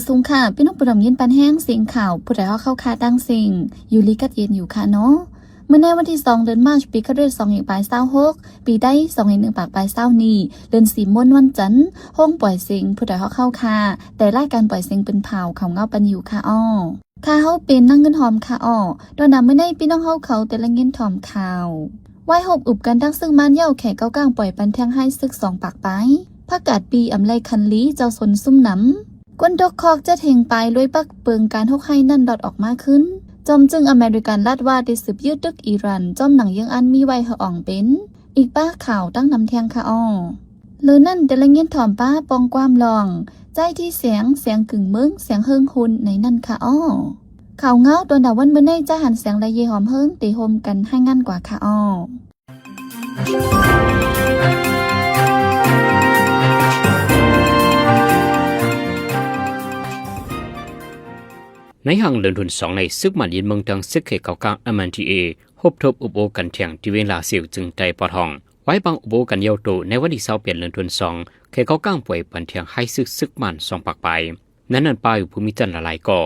ສົງຂະ ພີ່ນ້ອງຜູ້ດຳຍິນປານແຮງ ສຽງຂ່າວຜູ້ໃດຮອກເຂົ້າຄ່າຕ່າງເສັງ ຢູ່ດີກັດເຢັນຢູ່ຄ່າເນາະ. ມື້ໃນວັນທີສອງ ເດືອນມາດ ປີຄະລິດສອງພັນປາຍຊາວຫົກ ປີໄທສອງພັນໜຶ່ງປາຍຊາວນີ້ ເດືອນສີ່ມົນວັນຈັນ ໂຮງປ່ອຍເສັງຜູ້ໃດຮອກເຂົ້າຄ່າ ແຕ່ລາຍການປ່ອຍເສັງເປັນພາວເຂົ້າເງົາປັນຢູ່ຄ່າອ້ອ. ຂ້າເຮົາເປັນນາງເງິນຫອມຄ່າອ້ອ. ຕອນໜ້າມື້ໃນ ພີ່ນ້ອງເຮົາເຂົາແຕ່ລະເງິນຖອມຂ່າວ. ໄວ້ຮົບອຸບກັນທັງຊຶກມານເຍົາ ແຂກເກົາກ້າງປ່ອຍປັນແທ່ງໄຮຊຶກສອງປາກປາຍ. ຜັກກາດປີອຳໄລຄັນລີ ເຈົ້າຊົນຊຸມນຳ. ຄົນຕົກຄອກເຈັດເຮັງປາຍ ລວຍປັກເປິງການຮົກໄຮນັ້ນລອດອອກມາຄືນ. ຈອມຈຶ່ງອາເມລິກັນລັດວ່າ ໄດ້ສືບຍຶດຕຶກອີຣານ ຈອມໜັງເຢິງອັນມີໄວ້ໃຫ້ອອງເປັນ. ອີກປ້າຂ່າວຕັ້ງນຳແທ່ງຄ່າອ້ອ. ເລີນັ້ນ ແຕ່ລະເງິນຖອມປ້າປ່ອງຄວາມລອງ ໃຈທີ່ແສງ ແສງກຶ່ງເມືອງ ແສງເຮິງຮຸ່ນໃນນັ້ນຄ່າອ້ອ. ຂ່າວເງົາຕອນດາວັນມື້ໃນ ຈາຫັນແສງ ແລະ ເຢຫອມເຮິງ ໄດ້ຮ່ວມກັນລາຍງານກວ່າຄ່າອ້ອ. ໃນຫາງເດືອນທຸນສອງໃນ ຊຶກມານຍຶດເມືອງ ທັງຊຶກແຂກເກົາກ້າງ ເອັມເອັນທີເອ ຮົບທົບອຸບໂອ້ກັນແທ່ງ ທີ່ວຽງລາຊຽວ ຈຶ່ງໄດ້ປອດຫ້ອງ. ໄວ້ບັງອຸບໂອ້ກັນເຍົາໂຕ ໃນວັນທີຊາວແປດ ເດືອນທຸນສອງ ແຂກເກົາກ້າງປ່ອຍປັນແທ່ງໄຮຊຶກ ຊຶກມານສອງປາກປາຍ. ໃນນັ້ນປະກອບມີຜູ້ມີຈັນຫຼາຍໆກໍ.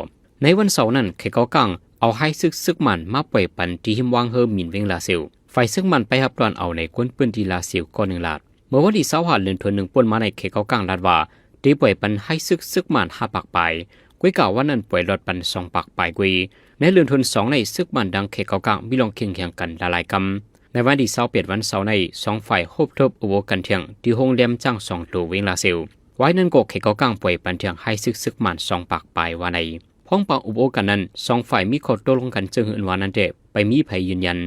ໃນວັນເສົານັ້ນ ແຂກເກົາກ້າງເອົາໄຮຊຶກ ຊຶກມານມາປ່ອຍປັນທີ່ຮິມວາງເຮີໝິນວຽງລາຊຽວ. ຝ່າຍຊຶກມານໄປຮັບຕ້ອນເອົາໃນຄົນພື້ນທີ່ລາຊຽວກໍໜຶ່ງລາດ. ເມື່ອວັນທີຊາວຫ້າ ເດືອນທຸນໜຶ່ງ ປົນມາໃນ ແຂກເກົາກ້າງລາດວ່າ ໄດ້ປ່ອຍປັນໄຮຊຶກ ຊຶກມານຫ້າປາກປາຍ. ກ້ວຍກາວັນນັ້ນປ່ອຍລອດປັນສອງປາກປາຍກ້ວຍ. ໃນເດືອນທຸນສອງໃນ ຊຶກມານດັງແຂກເກົາກ້າງມີລອງເຄັ່ງແຂ່ງກັນຫຼາຍໆກຳ. ໃນວັນທີຊາວແປດ ວັນເສົາໃນ ສອງຝ່າຍຮົບທົບອຸບໂອ້ກັນແທ່ງ ທີ່ໂຮງແຮມຊ້າງສອງໂຕ ວຽງລາຊຽວ. ວາຍນັ້ນກໍແຂກເກົາກ້າງປ່ອຍປັນແທ່ງໄຮຊຶກ ຊຶກມານສອງປາກປາຍວ່າໃນ. ພ້ອມປະອຸບໂອ້ກັນນັ້ນ ສອງຝ່າຍມີຂໍ້ຕົກລົງກັນເຊິ່ງເຫີນວ່ານັ້ນແຕ່ ໄປມີໃຜຢືນຢັນ.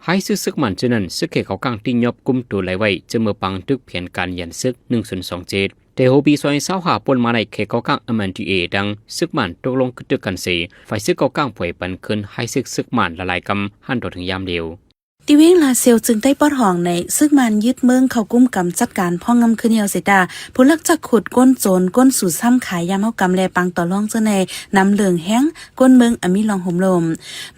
ໄຮຊຶກ ຊຶກມານເທື່ອນັ້ນ ຊຶກແຂກເກົາກ້າງຕິຍອບກຸມໂຕໄດ້ໄວ້ ເຊິ່ງເມື່ອປາງຕຶກແຜນການຢັນຊຶກ ໜຶ່ງສູນສອງເຈັດ. ແຕ່ຫົວປີສອງພັນຊາວຫ້າ ປົນມາໃນ ແຂກເກົາກ້າງ ເອັມເອັນທີເອ ດັ່ງຊຶກມານຕົກລົງກຶດຕຶກກັນເສ ຝ່າຍຊຶກເກົາກ້າງປ່ອຍປັນຄືນໄຮຊຶກ ຊຶກມານຫຼາຍໆກຳ ຫັ້ນຕໍ່ເຖິງຍາມດຽວ. ທີ່ວຽງລາຊຽວຈຶ່ງໄດ້ປອດຫ້ອງໃນ ຊຶກມານຍຶດເມືອງເຂົ້າກຸມກຳຈັດການພອງງຳຄືນເຍົາເສຍຕາ ຜູ້ລັກຈັກຂຸດ ກົນໂຈນ ກົນສູຊ້ຳຂາຍຢາເມົາກຳ ແລະ ປາງຕໍ່ລອງເຈີໃນນຳເລື່ອງແຮງ ຄົນເມືອງອາມີລອງໂຮມລົມ.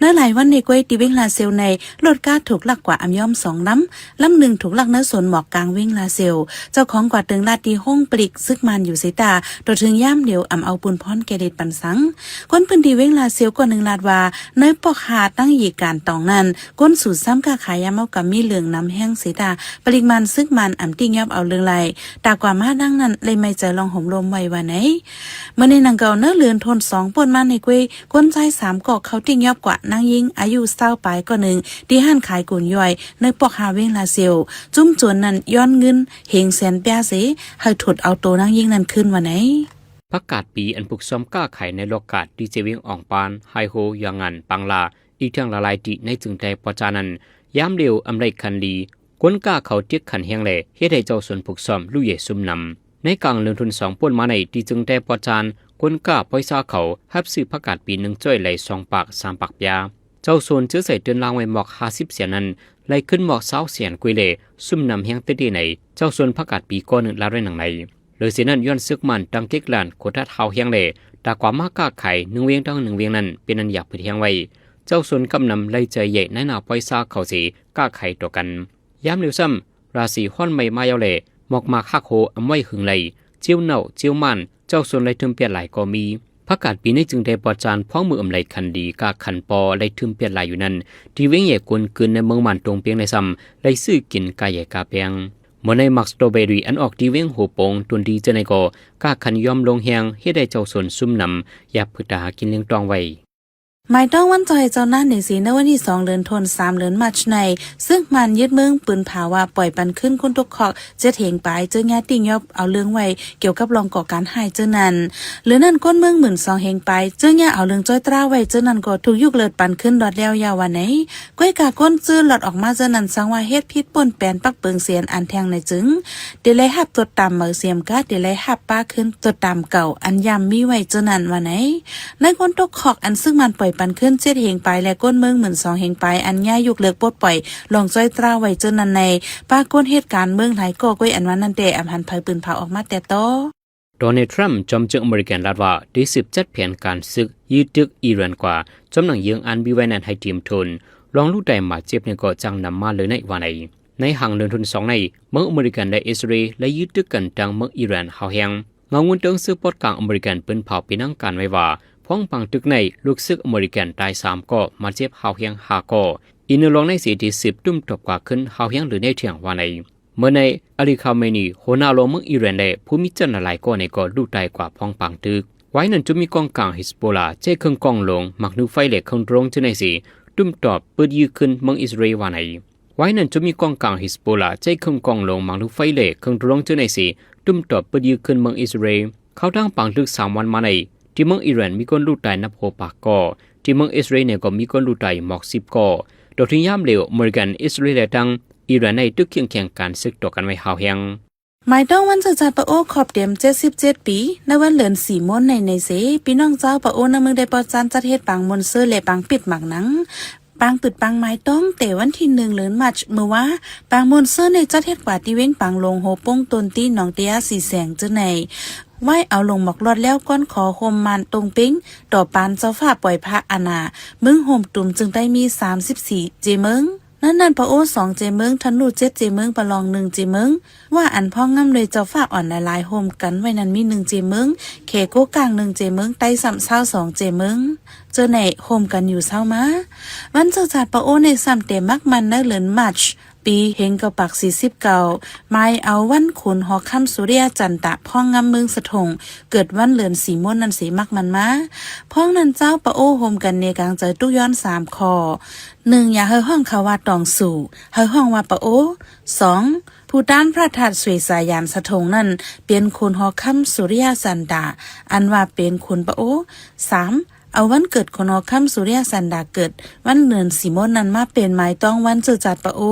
ໃນຫຼາຍວັນນີ້ກ້ວຍ ທີ່ວຽງລາຊຽວໃນ ລົດກາຖືກລັກກວາດອຳຍອມສອງລຳ, ລຳໜຶ່ງຖືກລັກໃນສວນໝອກກາງວຽງລາຊຽວ. ເຈົ້າຂອງກວາດເຕີງລາດທີ່ໂຮງປະລິກຊຶກມານຢູ່ເຊຕາ, ຕໍ່ເຖິງຍາມດຽວອຳເອົາປຸນພອນແກ່ເດັດປັນສັງ. ຄົນພື້ນທີ່ວຽງລາຊຽວກ່ອນໜຶ່ງລາດວ່າ ໃນປອກຫ້າຕັ້ງຢີການຕອງນັ້ນ, ຄົນສູຊ້ຳຄ້າຂາຍຢາເມົາກຳມີເລື່ອງນຳແຮງເຊຕາ, ປະລິກມານຊຶກມານອຳຕິກຍອບເອົາເລື່ອງໄລ່, ຕາກວ່າມາດັ່ງນັ້ນ ໄລ່ໄມ້ໃຈລອງໂຮມລົມໄວ້ວ່າໃນ. ມື້ນີ້ນຳເກົ່າ ໃນເດືອນທຸນສອງ ປົນມາໃນກ້ວຍ ຄົນຊາຍສາມກໍເຂົ້າຕິກຍອບກວາດນາງຍິງອາຍຸຊາວປາຍກໍໜຶ່ງ ທີ່ຮ້ານຂາຍກຸນຍ່ອຍໃນປອກຫ້າວຽງລາຊຽວ. ຈຸ້ມໂຈນນັ້ນຍ້ອນເງິນເຮງແສນປຽເສ ໃຫ້ຖົດເອົາໂຕນາງຍິງນັ້ນຄືນວ່າໃນ. ຜັກກາດປີອັນຜຶກຊ້ອມຄ້າຂາຍໃນລອກກາດ ທີ່ເຈວຽງອອງປານ, ໄຮໂຮ, ຢາງງານ, ປາງລາ ອີກທັງຫຼາຍໆທີ່ໃນຈຶ່ງແຕ່ປອດຈານນັ້ນ ຍາມດຽວອຳໄລຄັນລີ ຄົນກ້າເຂົາຕິກຂັນແຮງແລ ເຮັດໃຫ້ເຈົ້າຊົນຜຶກຊ້ອມລຸເຢຊຸມນຳ. ໃນກາງເດືອນທຸນສອງ ປົນມາໃນ ທີ່ຈຶ່ງແຕ່ປອດຈານ ຄົນກ້າປ່ອຍຊາເຂົາຮັບຊື້ຜັກກາດປີໜຶ່ງຈ້ອຍໄລ່ສອງປາກສາມປາກປຽ. ເຈົ້າຊົນເຈີໃສ່ເຕີນລາງໄວ້ໝອກຫ້າສິບແສນນັ້ນ ໄລ່ຄືນໝອກຊາວແສນກວ່າແລ ຊຸມນຳແຮງເຕີເຕໃນ ເຈົ້າຊົນຜັກກາດປີກໍໜຶ່ງລາດໄວ້ດັ່ງໃນ. ເລີເສຍນັ້ນ ຍ້ອນຊຶກມານຕັ້ງເກັກລ້ານໂຄດທັດຮາວແຮງແລ ຕາກວ່າມາຄ້າຂາຍໜຶ່ງວຽງຕໍ່ໜຶ່ງວຽງນັ້ນ ເປັນອັນຢາກຜຶດແຮງໄວ້. ເຈົ້າຊົນກຳນຳໄລ່ໃຈໃຫຍ່ນາຍໜ້າປ່ອຍຊາເຂົາເສ ຄ້າຂາຍຕໍ່ກັນ. ຍາມດຽວຊ້ຳ ລາສີຮ້ອນໄໝ້ມາຍາວແລ ໝອກໝາກຫັກໂຫອຳໄວ້ຫຶງໄລ່ ຈຽວເນົ່າ ຈຽວໝານ ເຈົ້າຊົນໄລ່ຖືມປຽດຫຼາຍກໍມີ. ຜັກກາດປີໃນຈຶ່ງແຕ່ປອດຈານ ພວກມືອຳໄລຄັນດີ ກ້າຂັນປໍໄລ່ຖືມປຽດຫຼາຍຢູ່ນັ້ນ ທີ່ວຽງໃຫຍ່ກົນກືນໃນເມືອງໝານຕົງປຽງໃນຊ້ຳ ໄລ່ຊື້ກິນກາໃຫຍ່ກາແພງ. ເມື່ອໃນໝາກສະຕໍເບຣີອັນອອກທີ່ວຽງໂຮໂປງ ຕົ້ນດີເຈົ້າໃນກໍ ກ້າຂັນຍອມລົງແຮງ ເຮັດໃຫ້ເຈົ້າຊົນຊຸມນຳ ຢາກຜຶດຕາຫາກິນລ້ຽງຕ້ອງໄວ້. ໝາຍຕ້ອງວັນເຈົ້າໄຮ່ເຈົ້ານາເນຊີ ໃນວັນທີສອງ ເດືອນທຸນສາມ ເດືອນມາດໃນ ຊຶກມານຍຶດເມືອງປືນຜາວ່າ ປ່ອຍປັນຄືນຄົນຕົກຄອກເຈັດເຮັງປາຍ ເຈີຍາຕິກຍອບເອົາເລື່ອງໄວ້ ກ່ຽວກັບລອງກໍ່ການຮ້າຍເຈີນັ້ນ. ເຫຼືອນັ້ນ ຄົນເມືອງໝື່ນສອງເຮັງປາຍ ເຈີຍາເອົາເລື່ອງຈ້ອຍຕຣາໄວ້ເຈີນັ້ນກໍ ຖືກຍົກເລີກປັນຄືນດອດແລ້ວຍາວວ່າໃນ. ກ້ວຍກາຄົນຈື່ລອດອອກມາເຈີນັ້ນ ສັງວ່າເຮັດຜິດປົນແປນປັກເປິງເສຍອັນແທ່ງໃນຈຶ່ງ ເດໄລ່ຮັບຕົດຕາມເໝີສຽມກາ ເດໄລ່ຮັບປາຄືນຕົດຕາມເກົ່າ ອັນຍາມມີໄວ້ເຈີນັ້ນວ່າໃນ. ໃນຄົນຕົກຄອກອັນຊຶກມານປ່ອຍປັນຄືນເຈັດເຮັງປາຍ ແລະ ຄົນເມືອງໝື່ນສອງເຮັງປາຍ ອັນຍາຍົກເລີກປົດປ່ອຍລອງຈ້ອຍຕຣາໄວ້ເຈີນັ້ນໃນ ປາກົດເຫດການເມືອງຫຼາຍກໍກ້ວຍອັນວ່ານັ້ນແຕ່ ອຳຫັນໃຜປືນຜາອອກມາແຕ່ຕໍ່. ໂດນັລ ທຣຳ ຈອມເຈີອາເມລິກັນລັດວ່າ ໄດ້ສືບຈັດແຜນການຊຶກ ຍຶດຕຶກອີຣານກວ່າ ຈອມໜັງເຢິງອັນມີໄວ້ນັ້ນໃຫ້ຕຽມໂທນ ລອງລູກຕາຍໝາເຈັບນີ້ກໍຈັ່ງນຳມາເລີຍໃນວ່າໃນ. ໃນຫາງເດືອນທຸນສອງໃນ ເມືອງອາເມລິກັນ ແລະ ອິດສະຣາເອລ ໄດ້ຍຶດຕຶກກັນຕັ້ງເມືອງອີຣານຮາວແຮງ. ມາງວນເທິງສື່ປອດກາງອາເມລິກັນ ເປິດເຜົາເປັນທາງການໄວ້ວ່າ ພວງປາງຕຶກໃນ ລູກເສືອກອາເມລິກັນຕາຍສາມກໍ ບາດເຈັບຮ້າວແຮງຫ້າກໍ. ອີກໜຶ່ງລອງໃນເສຍທີສິບ ຕຸ້ມຕອບກວ່າຂຶ້ນຮ້າວແຮງຫຼືໃນທ່ຽງວ່າໃນ. ເມື່ອໃນ ອາລີ ຄາເມນີ ຫົວໜ້າໂລງເມືອງອີຣານ ແລະ ຜູ້ມີຈຳນວນຫຼາຍກໍໃນກໍລູກຕາຍກວ່າພວງປາງຕຶກ. ວາຍນັ້ນຈຸມີກອງກາງ Hezbollah ໃຊ້ເຄື່ອງກອງຫຼວງ ໝາກໜີໄຟ ແລະ ເຄື່ອງໂດຣນເຈົ້າໜ້າທີ່ ຕຸ້ມຕອບປຶດຢື້ຂຶ້ນເມືອງອິດສະຣາເອລວ່າໃນ. ວາຍນັ້ນຈຸມີກອງກາງ Hezbollah ໃຊ້ເຄື່ອງກອງຫຼວງ ໝາກໜີໄຟ ແລະ ເຄື່ອງໂດຣນເຈົ້າໜ້າທີ່ ຕຸ້ມຕອບປຶດຢື້ຂຶ້ນເມືອງອິດສະຣາເອລ. ເຂົ້າທາງປາງຕຶກສາມວັນມາໃນ ທີ່ເມືອງອີຣານມີຄົນລູກຕາຍນັບຫົວປາກກໍ, ທີ່ເມືອງອິດສະຣາເອລນີ້ກໍມີຄົນລູກຕາຍໝອກສິບກໍ. ຕໍ່ເຖິງຍາມແລ້ວ ອາເມລິກັນ, ອິດສະຣາເອລ ແລະ ທັງອີຣານໃນຕຶກຄຽງແຂ່ງການເຊັກຕໍ່ກັນໄວ້ຮ້າວແຮງ. ໝາຍຕ້ອງວັນເກີດຊາດປາໂອ ຄອບເຕັມເຈັດສິບເຈັດປີ ໃນວັນເດືອນສີ່ໂມນໃນໃນເສ ພີ່ນ້ອງຊາວປາໂອໃນເມືອງໄດປອດຊານ ຈັດເຮັດປາງມ່ວນຊື່ ແລະ ປາງປິດໝາກໜັງ ປາງປຶດປາງໝາຍຕ້ອງແຕ່ວັນທີໜຶ່ງເດືອນມາດ ເມື່ອວ່າ ປາງມ່ວນຊື່ໃນຈັດເຮັດກວ່າທີ່ເວງປາງຫຼວງ ໂຮປົງ ຕົ້ນຕີ ໜອງເຕຍາ ສີແສງ ເຈີໄນ. ໄວ້ເອົາລົງໝອກລອດແລ້ວ ກ່ອນຂໍໂຮມມານຕົງເປັງ ຕໍ່ປານເຈົ້າຟ້າປ່ອຍພະອານາ ເມືອງໂຮມຕຸມ ຈຶ່ງໄດ້ມີສາມສິບສີ່ເຈເມືອງ. ໃນນັ້ນປາໂອສອງເຈເມືອງ, ທະນູເຈັດເຈເມືອງ, ປະລອງໜຶ່ງເຈເມືອງ, ວ່າອັນພ້ອງງາມໂດຍເຈົ້າຟ້າອ່ອນຫຼາຍໆ ໂຮມກັນໄວ້ນັ້ນມີໜຶ່ງເຈເມືອງ, ເຂໂກກາງໜຶ່ງເຈເມືອງ, ໄຕ້ຊ້ຳຊາວສອງເຈເມືອງ ເຈີໄນ ໂຮມກັນຢູ່ເຊົ້າມາ. ວັນເກີດຊາດປາໂອໃນຊ້ຳແຕ່ມັກໝັ້ນໃນເດືອນມາດ ປີເຮງເກົ້າປາກສີ່ສິບເກົ້າ ໝາຍເອົາວັນຂຸນຫໍຄຳສຸລິຍະຈັນຕະ ພ້ອງງາມເມືອງສະຖົງ ເກີດວັນເດືອນສີ່ໂມນນັ້ນເສ ມັກໝັ້ນມາ. ພ້ອງນັ້ນຊາວປາໂອໂຮມກັນໃນກາງໃຈຕຸກຍ້ອນສາມຂໍ້. ໜຶ່ງ ຢ່າໃຫ້ຮ້ອງເຂົາວ່າຕອງສູ, ໃຫ້ຮ້ອງວ່າປາໂອ. ສອງ ຜູ້ຕ້ານພະທາດສວຍສາຍານສະຖົງນັ້ນ ເປັນຂຸນຫໍຄຳສຸລິຍະຈັນຕະ ອັນວ່າເປັນຂຸນປາໂອ. ສາມ ເອົາວັນເກີດຂຸນຫໍຄຳສຸລິຍະຈັນຕະ ເກີດວັນເດືອນສີ່ໂມນນັ້ນມາເປັນໝາຍຕ້ອງວັນເກີດຊາດປາໂອ.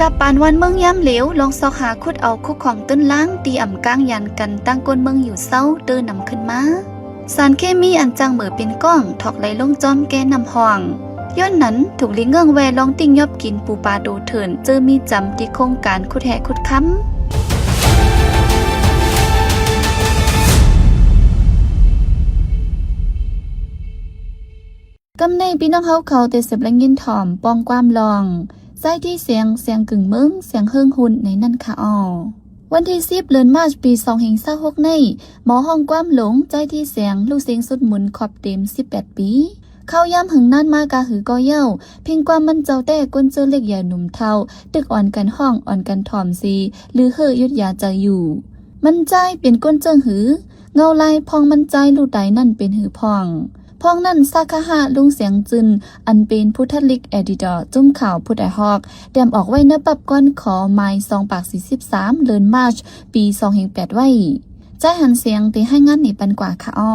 ກັບປານວັນເມືອງຍາມເຫຼວ ລອງຊອກຫາຂຸດເອົາຄຸກຂອງຕື້ນລ້າງ ທີ່ອຳກ້າງຢານກັນຕັ້ງກົ້ນເມືອງຢູ່ເຊົາ ເຕີນຳຂຶ້ນມາ. ສານເຄມີອັນຈາງເໝີເປັນກ້ອງ ຖອກໄຫຼລົງຈອມແກ່ນ້ຳຮ່ອງ. ຍ້ອນນັ້ນ ທຸກລີເງື່ອງແວ່ລອງຕິ່ງຍອບກິນປູປາໂຕເທີນ ເຈີມີຈຳທີ່ໂຄງການຂຸດແຮ່ຂຸດຄຳ. ກຳໃນພີ່ນ້ອງເຮົາເຂົາແຕ່ເສັບແລະຍິນຖ່ອມ ປ່ອງຄວາມລອງ ໃຈທີ່ແສງ ແສງກຶ່ງເມືອງ ແສງເຮິງຮຸ່ນໃນນັ້ນຄະອໍ. ວັນທີສິບ ເດືອນມາດ ປີສອງພັນຊາວຫົກໃນ ໝໍຮ້ອງຄວາມຫຼົງ ໃຈທີ່ແສງ ລູກເສັງສຸດໝຸນ ຄອບເຕັມສິບແປດປີ. ເຂົ້າຍາມເຫິງນານມາກະຫືກໍເຍົາ ເພງຄວາມມັນເຈົ້າແຕ້ ກົ້ນເຈີເລັກໃຫຍ່ໜຸ່ມເຖົ້າ ຕຶກອ່ອນກັນຮ້ອງ ອ່ອນກັນຖ່ອມເສ ຫຼືເຮີ້ຢຸດຢາໃຈຢູ່. ມັນຈາຍເປັນກົ້ນເຈີງຫື ເງົາລາຍພອງມັນຈາຍລູກຕາຍນັ້ນເປັນຫືພອງ. ພ້ອມນັ້ນ ຊາຄະຫະ ລຸງແສງຈືນ ອັນເປັນຜູ້ທັດລິກ ເອດິເຕີ ຈຸ້ມຂ່າວຜູ້ໃດຮອກ ແຕ້ມອອກໄວ້ໃນປັບກອນຂໍໝາຍສອງປາກສີ່ສິບສາມ ເດືອນມາດ ປີສອງພັນແປດໄວ້. ຈາຍຫັນແສງ ໄດ້ລາຍງານໃຫ້ຟັງກວ່າຄະອໍ.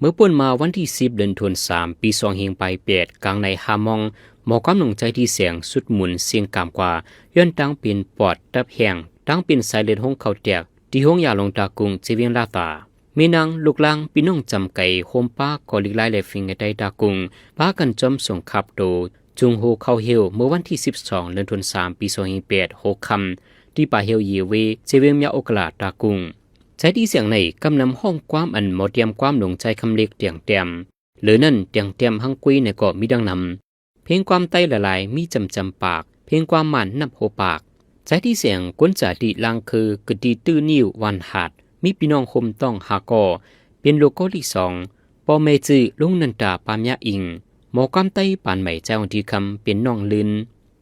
ເມື່ອປົນມາວັນທີສິບ ເດືອນທັນສາ ປີສອງພັນປາຍແປດ ກາງໃນຫ້າໂມງ ໝໍຄວາມຫຼົງໃຈທີ່ແສງສຸດໝຸນເສັງກາມກວ່າ ຍ້ອນຕັ້ງເປັນປອດຕັບແຫ້ງ ຕັ້ງເປັນສາຍເລືອດຫົງເຂົ້າແຕກ ທີ່ໂຮງຢາຫຼວງຕາກຸງ ເຊວຽງລາຕາ. ແມ່ນາງ ລູກຫຼານ ພີ່ນ້ອງຈຳໄກ ໂຮມປ້າກໍລິກລາຍ ແລະ ເຟງໃນໃຕ້ຕາກຸງ ພາກັນຈອມສົ່ງຂັບໂຕ ຈຸງໂຮເຂົ້າເຫວ ເມື່ອວັນທີສິບສອງ ເດືອນທັນສາ ປີສອງພັນແປດ ຫົກຄ່ຳ ທີ່ປ່າເຫວເຢເວ ເຊວຽງມຽໂອກະລາ ຕາກຸງ. ໃຈທີ່ແສງໃນກຳນຳຮ້ອງຄວາມອັນໝໍຕຽມຄວາມຫຼົງໃຈຄຳເລັກແຕ່ງແຕ້ມ ເລີນັ້ນແຕ່ງແຕ້ມຮັງກຸຍໃນກໍມີດັ່ງນຳ ເພງຄວາມໄຕ້ຫຼາຍໆ ມີຈຳຈຳປາກ ເພງຄວາມມານນັບຫົວປາກ. ໃຈທີ່ແສງ ກົ້ນຈາຕິລາງຄື ກະຕິຕື້ນິ້ວ ຫວານຫາດ ມີພີ່ນ້ອງໂຮມຕ້ອງຫ້າກໍ ເປັນລູກກໍທີສອງ ພໍ່ແມ່ຊື່ ລຸງນັນຕາ ປາມຍາອິງ ໝໍຄວາມໄຕ້ປານໃໝ່ ໃຈຂອງທີ່ຄຳ ເປັນນ້ອງລື່ນ.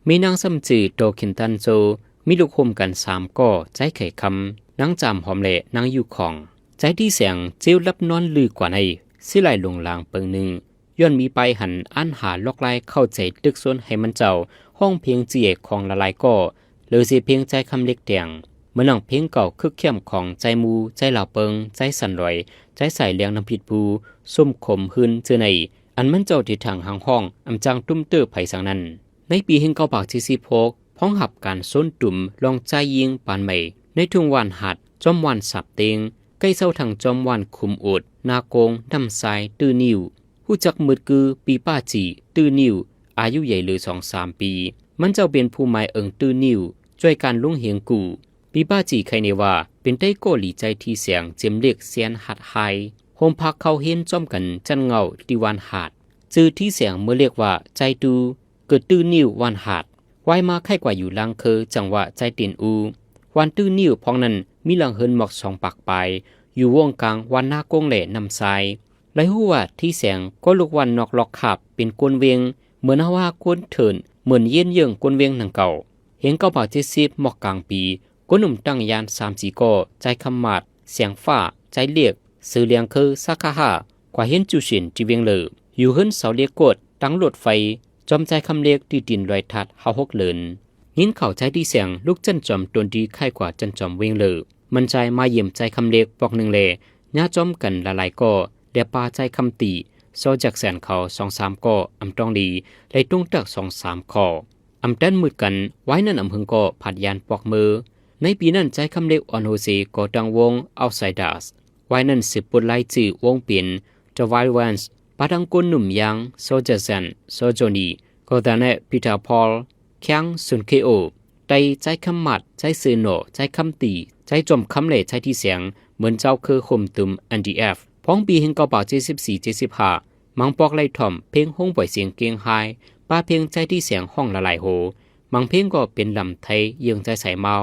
ແມ່ນາງຊ້ຳຈື່ ໂຕເຂັນຕັນໂຈ ມີລູກໂຮມກັນສາມກໍ ໃຈໄຂ່ຄຳ ນາງຈາມຫອມ ແລະ ນາງຢູ່ຂອງ. ໃຈທີ່ແສງ ເຊວຫຼັບນອນລືກວ່າໃນ ເສຍຫຼາຍຫຼົງລາງເປີງໜຶ່ງ ຍ້ອນມີປ້າຍຫັນອ່ານຫາລອກລາຍເຂົ້າໃຈຕຶກຊົນໃຫ້ມັນເຈົ້າ ຮ້ອງເພງເຈ້ຍຂອງຫຼາຍໆກໍ ເລີເສເພງໃຈຄຳເລັກແຕ່ງ ເໝືອນດັ່ງເພງເກົ່າຄຶກແຄ້ມຂອງໃຈໝູ່ ໃຈລາວເປິງ ໃຈສັນລອຍ ໃຈສາຍແລງນຳຜິດຜູ້ ສົມຄົມຮືນເຈີໃນ ອັນມັນເຈົ້າທີ່ຖັງຮັງຮ້ອງ ອຳຈັ່ງຕຸ້ມເຕີໄພສັງນັ້ນ. ໃນປີເຮງເກົ້າປາກສີ່ສິບຫົກ ພ້ອມຮັບການໂຊນຕຸມລອງຈາຍຍິງປານໃໝ່ ໃນທົ່ງຫວານຫາດ ຈອມຫວານສາບເຕັງ ໃກ້ເຊົາທາງຈອມຫວານຂຸມອຸດ ນາໂກງ ນ້ຳຊາຍ ຕື້ນິ້ວ ຮູ້ຈັກໝົດຄື ປີປ້າຈີ ຕື້ນິ້ວ ອາຍຸໃຫຍ່ເຫຼືອສອງສາມປີ ມັນເຈົ້າເປັນຜູ້ໝາຍເອີງຕື້ນິ້ວ ຊ່ວຍການລຸງເຮງກູ່. ປີປ້າຈີໄຄແນວ່າ ປັນໄຕ້ກໍດີໃຈ ທີແສງ ເຈີມເລັກ ແຊນ ຫາດໄຮ ໂຮມພັກເຂົ້າຮຽນພ້ອມກັນ ຊັ້ນເຫງົ້າ ທີ່ວານຫາດ. ຊື່ທີແສງ ເມີຍລຽກວ່າ ໃຈຕູ ເກີດຕື້ນິວ ວານຫາດ. ວາຍມາຄ້າຍກວ່າຢູ່ລາງເຄີ ຈັງຫວັດ ໃຈຕີນອູ. ວານຕື້ນິວພອກນັ້ນ ມີຫຼັງເຮືອນໝອກສອງປາກປາຍ ຢູ່ວົງກາງ ວານນາກົງ ແລະ ນ້ຳຊາຍ. ໄດ້ຮູ້ວ່າ ທີແສງ ກໍລູກວານນອກລັອກຄາບ ເປັນກົນເວງ ເໝືອນເຮົາຫາກົນເທີນ ເໝືອນເຢັນເຢິງກົນເວງໜັງເກົ່າ. ເຮງເກົ້າປາກເຈັດສິບ ໝອກກາງປີ ກົນໜຸ່ມຕັ້ງຍານສາມສີ່ກໍ ໃຈຄຳໝາດ, ແສງຟ້າ, ໃຈເລກ, ເສືອຫຼຽງເຄີ ສາຂາຫ້າ ກວ່າຮຽນຈູ່ສິນທີ່ວຽງເລີ. ຢູ່ເຮືອນເສົາເລກກົດ ຕັງລົດໄຟ ຈອມໃຈຄຳເລັກ ທີ່ຕີນລອຍທັດ ເຮົາຫົກເລີນ. ຍິນຂ່າວໃຈຕິແສງ ລູກຈັນຈອມຕົນດີຄ້າຍກວ່າຈັນຈອມວຽງເລີ ມັນຈາຍມາຢ້ຽມໃຈຄຳເລັກປອກໜຶ່ງແລ ຍາຈອມກັນຫຼາຍໆກໍ ແລະ ປາໃຈຄຳຕີ ຊໍແຈັກແສນເຂົາສອງສາມກໍ ອຳຕ້ອງດີ ແລະ ຕົງຕັກສອງສາມຂໍ້. ອຳຕັນມືດກັນ ວາຍນັ້ນອຳເພິງກໍ ພັດຍານປອກເມີ. ໃນປີນັ້ນ ໃຈຄຳເລັກ ອອນໂຮເຊ ກໍ່ຕັ້ງວົງ Outsiders. ວາຍນັ້ນສືບບົດລາຍຊື່ວົງເປັນ The Wild Ones ປະທັງກົນໜຸ່ມຢ່າງ ຊໍແຈັກແສນ, ຊໍໂຈນີ, ກໍຕາແນ ປີເທີ ພອລ, ແຄງ ຊຸນເຄໂອ, ໄຕ ໃຈຄຳໝາດ, ໃຈເສືອໜໍ, ໃຈຄຳຕີ, ໃຈຈອມຄຳ ແລະ ໃຈຕິແສງ ເໝືອນເຈົ້າເຄີໂຮມຕຸມ ເອັນ ດີ ເອັຟ. ພອງປີເຮງເກົ້າປາກເຈັດສິບສີ່ເຈັດສິບຫ້າ ມັງປອກໄລ່ຖ່ອມເພງໂຮງປ່ອຍສຽງເກງຮາຍ ປະເພງໃຈຕິແສງຮ້ອງຫຼາຍໆໂຮ ມັງເພງກໍເປັນລຳໄທເຢີງໃຈສາຍມາວ.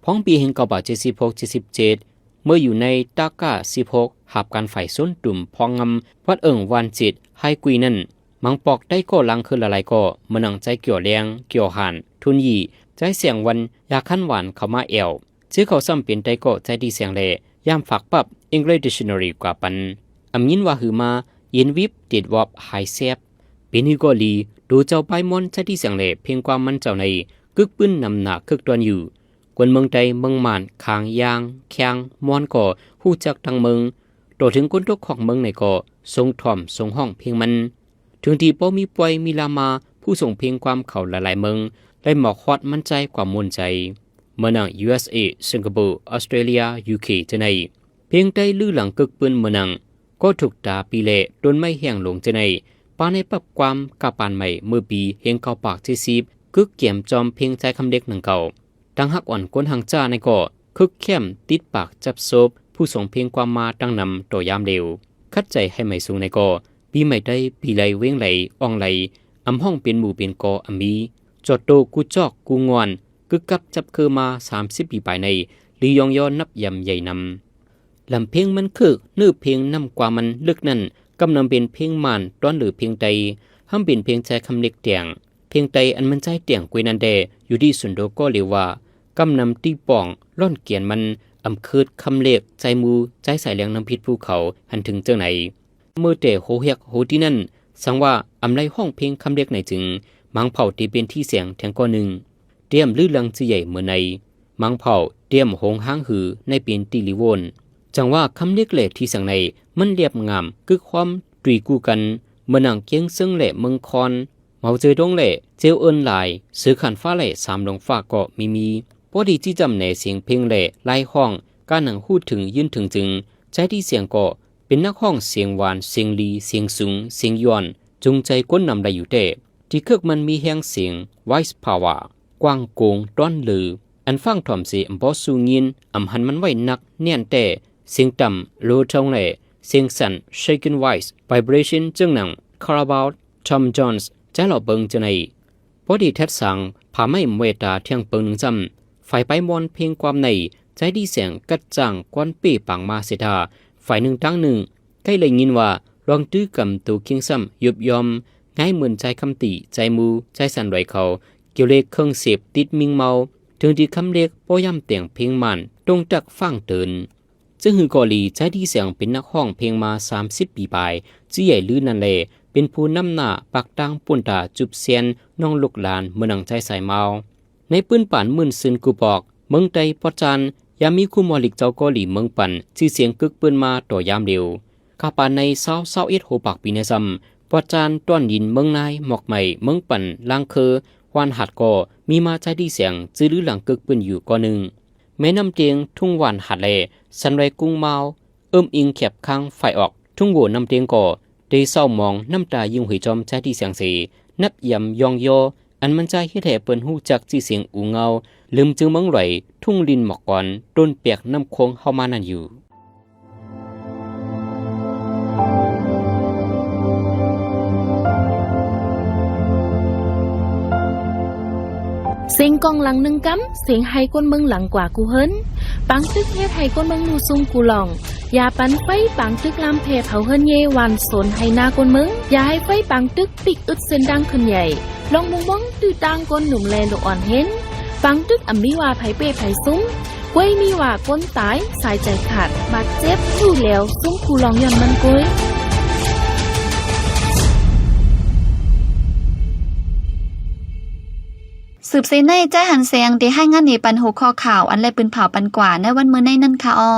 ພອງປີເຮງເກົ້າປາກເຈັດສິບຫົກເຈັດສິບເຈັດ ເມື່ອຢູ່ໃນຕາກາສິບຫົກ ຫາບການໄຟຊົນຕຸມພອງງຳ ວັດເອີ່ງວານຈິດ ໄຮກຸຍນັ້ນ ມັງປອກໄດ້ກໍ່ລາງຄືຫຼາຍໆກໍ ເໝືອນໜັງໃຈກ່ຽວແລງ, ກ່ຽວຫານ, ທຸນຢີ, ໃຈແສງວັນ, ຢາຄັນຫວານເຂົ້າມາແອວ. ເຈເຂົາຊ້ຳເປັນໄດ້ກໍໃຈຕິແສງແລ ຍາມຝາກປັບ English Dictionary ກວ່າປັນ. ອຳຍິນວ່າຮືມາ ເຢັນວິບ, ເດັດວອບ, ຫາຍແຊບ. ເປັນຮືກໍດີ ໂຕເຈົ້າປາຍມ່ອນໃຈຕິແສງແລ ເພງຄວາມມັນເຈົ້າໃນ ກຶກປືນນຳໜ້າເຄິກຕອນຢູ່. ຄົນເມືອງໃຕ້ ເມືອງມ່ານ, ຄາງ, ຢາງ, ແຄງ, ມ່ອນກໍຮູ້ຈັກທັງເມືອງ. ຕໍ່ເຖິງຄົນຕົກຂອງເມືອງໃນກໍຊົງຖ່ອມຊົງຮ້ອງເພງມັນ. ເຖິງທີ່ບໍ່ມີປ່ອຍມີລາມາ ຜູ້ຊົງເພງຄວາມເຂົາຫຼາຍໆເມືອງ ໄດ້ໝອກຮອດມັນໃຈກວ່າມ່ວນໃຈ. ເໝືອນໜັງ ຢູ ເອສ ເອ, ສິງກະໂປ, ອອສເຕຣເລຍ, ຢູ ເຄ ຈັ່ງໃດ ເພງໄຕ້ລືຫຼັງເກີກປືນເໝືອນໜັງ ກໍຖືກຕາປີແລ ຕົ້ນໄມ້ແຫ້ງລົງຈັ່ງໃດ ປາໃນປັບຄວາມກະປານໃໝ່ເມື່ອປີເຮງເກົ້າປາກເຈັດສິບ ກຶກແກມຈອມເພງໃຈຄຳເລັກໜັງເກົ່າ. ຕັ້ງຮັກອ່ອນຄົນຫາງຈ້າໃນກໍ ຄຶກແຄ້ມຕິດປາກຈັບໂຊບ ຜູ້ຊົງເພງຄວາມມາຕັ້ງນຳຕໍ່ຍາມເລວ. ຂັດໃຈໃຫ້ໃໝ່ສູງໃນກໍ ປີໃໝ່ໄດ້ປີໄລເວງໄຫຼອ່ອງໄຫຼ ອຳຮ້ອງເປັນໝູ່ເປັນກໍອຳມີ ຈອດໂຕກູຈອກກູງອນ ກຶກກັບຈັບຄືມາສາມສິບປີປາຍໃນ ຫຼື ຍ້ອງຍໍນັບຢຳໃຫຍ່ນຳ. ລຳເພງມັນເຄິກ ເນື້ອເພງນ້ຳກວ່າມັນເລິກນັ້ນ ກຳນຳເປັນເພງມ່ານ ຕ້ອນຫຼືເພງໄຕ ຫ້າມເປັນເພງໃຈຄຳເລັກແຕ່ງ. ເພງໄຕອັນມັນໃຈແຕ່ງກວ່ານັ້ນແດ່ ຢູ່ທີ່ສຸນໂດກໍເລວວ່າ ກຳນຳຕີປ່ອງ ລ້ອນແກນມັນ ອຳຄືດຄຳເລັກ ໃຈໝູ່ ໃຈສາຍແລງນ້ຳພິດພູເຂົາ ຫັນເຖິງເຈົ້າໃນ. ເມີແຕ່ໂຮແຮກໂຮຕີນັ້ນ ສັງວ່າອຳໄລຮ້ອງເພງຄຳເລັກໃນຈຶ່ງ ມັງເຜົ່າທີ່ເປັນທີ່ແສງແທງກໍໜຶ່ງ ຕຽມລືຫຼັງຈື່ໃຫຍ່ເມີໃນ ມັງເຜົ່າຕຽມໂຮງຫ້າງຫືໃນເປັນຕີລີໂວນ ຈັ່ງວ່າຄຳເລັກແລທີ່ສັງໃນ ມັນລຽບງາມ ກຶກຄວາມຕຸຍກູ້ກັນ ເໝືອນໜັງກຽງເຊິ່ງແລເມືອງຄອນ ເມົາເຈີດົງແລ ເຈວເອີ້ນຫຼາຍ ເສືອຂານຟ້າແລສາມຫຼົງຟ້າກໍມີມີ. ພໍດີຈີ້ຈຳແນເສຽງເພງແລລາຍຮ້ອງ ການໜັງຮູ້ເຖິງຢືນເຖິງຈຶ່ງ ໃຈທີ່ສຽງກໍ ເປັນນັກຮ້ອງສຽງຫວານ ສຽງລີ ສຽງສູງ ສຽງຢອນ ຈູງໃຈຄົນນຳໄດ້ຢູ່ແທ້. ທີ່ເຄິກມັນມີແຮງສຽງ voice power ກວ້າງໂກງຕ້ອນເລີ ອັນຟັງຖ່ອມເສອຳບໍ່ສູ້ຍິນ ອຳຫັນມັນໄວ້ໜັກແໜ້ນແຕ່ ສຽງຕ່ຳ low tone ແລ ສຽງສັ້ນ shaking voice vibration ເຊິ່ງໜັງ Carabao Tom Jones ໃຈເລາະເບິ່ງຈັ່ງໃດ. ພໍດີແທັດສາງ ຜາໄມ້ມວຍຕາທ່ຽງເປີງໜຶ່ງຊ້ຳ ຝ່າຍປາຍມ່ອນເພງຄວາມໃນ ໃຈດີແສງກັດຈ້າງກວນເປ້ປາງມາເສດທາ ຝ່າຍໜຶ່ງຕາງໜຶ່ງ ໃກ້ໄດ້ຍິນວ່າ ລອງຕື້ກຳໂຕຄຽງຊ້ຳ ຍຸບຍອມ ງ່າຍເໝືອນໃຈຄຳຕີ ໃຈໝູ່ ໃຈສັນດວຍເຂົາ ກ່ຽວເລກເຄື່ອງເສບຕິດມິ່ງເມົາ ເຖິງທີ່ຄຳເລັກ ບໍ່ຍາມແຕ່ງເພງມ່ານ ຕົງຕັກຟັງເຕີນ. ເຊິ່ງຮືກໍດີ ໃຈດີແສງເປັນນັກຮ້ອງເພງມາສາມສິບປີປາຍ ຈື່ໃຫຍ່ລືນັ້ນແລ ເປັນຜູ້ນຳໜ້າປາກຕ່າງປຸ້ນຕາຈຸບແຊນ ນ້ອງລູກຫຼານເມືອງໜັງໃຈສາຍມາວ ໃນປືນປານໝື່ນຊືນກູປອກ ເມືອງໄຕປອດຈານ ຍາມມີຄູໝໍລິກເຈົ້າກໍດີເມືອງປັນ ຊື່ສຽງກຶກປືນມາຕໍ່ຍາມເລວ. ກະປານໃນຊາວຊາວເອັດຫົວປາກປີໃນຊ້ຳ ປອດຈານຕ້ອນຍິນເມືອງນາຍ ໝອກໄໝ ເມືອງປັນ ລາງເຄີ ຫວານຫັດກໍມີມາໃຈດີແສງ ຈື່ລືຫຼັງກຶກປືນຢູ່ກໍໜຶ່ງ. ແມ່ນ້ຳຕຽງ ທຸງຫວານຫັດແລ ສັນໄວກຸງມາວ ເອີ້ມອີງແຄບຂ້າງຝ່າຍອອກ ທຸງໂຫວນ້ຳຕຽງກໍ ເດເສົ້າມອງນ້ຳຕາຍິງຫຸຍຈອມໃຈທີ່ແສງເສ ນັບຢຳຍ້ອງຍໍ ອັນມັນຈະເຮັດໃຫ້ເພິ່ນຮູ້ຈັກຊື່ສຽງອູເງົາ, ລືມຈື່ເມືອງຫຼວຍ, ທົ່ງລິນໝອກກອນ, ຕົ້ນແປກນ້ຳໂຂງເຮົາມານັ້ນຢູ່. ສຽງກ້ອງຫຼັງໜຶ່ງກຳ, ສຽງໄຮຄົນເມືອງຫຼັງກວ່າກູ່ເຮີນ. ປາງຕຶກເຮັດໃຫ້ຄົນເມືອງຮູ້ຊຸມກູ່ລ່ອງ. ຢ່າປັນໄຟປາງຕຶກລາມແຜ່ເຜົາເຮືອນເຍ, ຫວ່ານສວນໄຮ່ນາຄົນເມືອງ. ຢ່າໃຫ້ໄຟປາງຕຶກປິກອຶດເສັ້ນທາງຂຶ້ນໃຫຍ່. ລອງມຸງມອງຕື້ຕ່າງ ຄົນໜຸ່ມແລລູກອ່ອນເຫັນ. ປາງຕຶກອຳມີວ່າໃຜເປ້ໃຜຊຸມ, ກ້ວຍມີວ່າຄົນຕາຍ, ສາຍໃຈຂາດ, ບາດເຈັບ, ຢູ່ແລ້ວຊຸມກູ່ລ່ອງຍ້ອນມັນກ້ວຍ. ສືບເສຍໃນ ໃຈຫັນແສງ ໄດ້ລາຍງານນີ້ປັນຫົວຂໍ້ຂ່າວ ອັນແລປືນເຜົາປັນກວ່າໃນວັນມື້ໃນນັ້ນຄ່ະອໍ.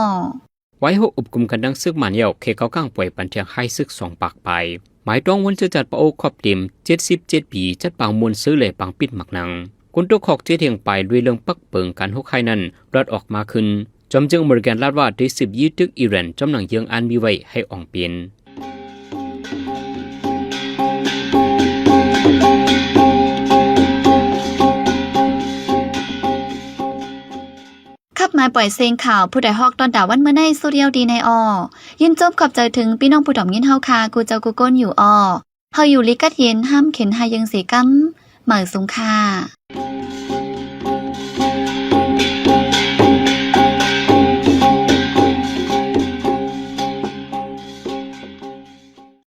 ໄວ້ຫົກອົບກຸມກັນດັ່ງເສິກມານແລ້ວ ເຂດເຂົ້າກາງປ່ວຍປັນແທງໄຮເສິກສອງປາກປາຍ. ໝາຍຕ້ອງວັນເຊື້ອຈັດປາໂອຄອບເຕັມເຈັດສິບເຈັດປີ ຈັດປາງມ່ວນຊື່ ແລະ ປາງປິດໝາກໜັງ. ຄົນຕົກຄອກເຈັດແຫ່ງປາຍ ດ້ວຍເລື່ອງປັກເປິງການໂຮກໄຂ້ນັ້ນ ລອດອອກມາຄືນ. ຈອມເຈີງອາເມລິກັນລາດວ່າ ໄດ້ສືບຢື້ຕຶກອີແລນ ຈອມໜັງເຢືອງອັນມີໄວ້ໃຫ້ອອງເປັນ. ຄັບມາປ່ອຍເສງຂ່າວ ຜູ້ໃດຮອກຕ້ອນດາວັນມື້ໃນ ສຸດຍາວດີໃນອໍ. ຍິນຊົມຂອບໃຈເຖິງພີ່ນ້ອງຜູ້ຖອມຍິນເຮົາຄ່າ ກູ່ເຈົ້າກູ່ກົນຢູ່ອໍ. ເຮົາຢູ່ລີກັດເຢັນ ຫ້າມເຂັນຫາຍເຢິງເສກຳ. ໝາຍສູງຄ່າ.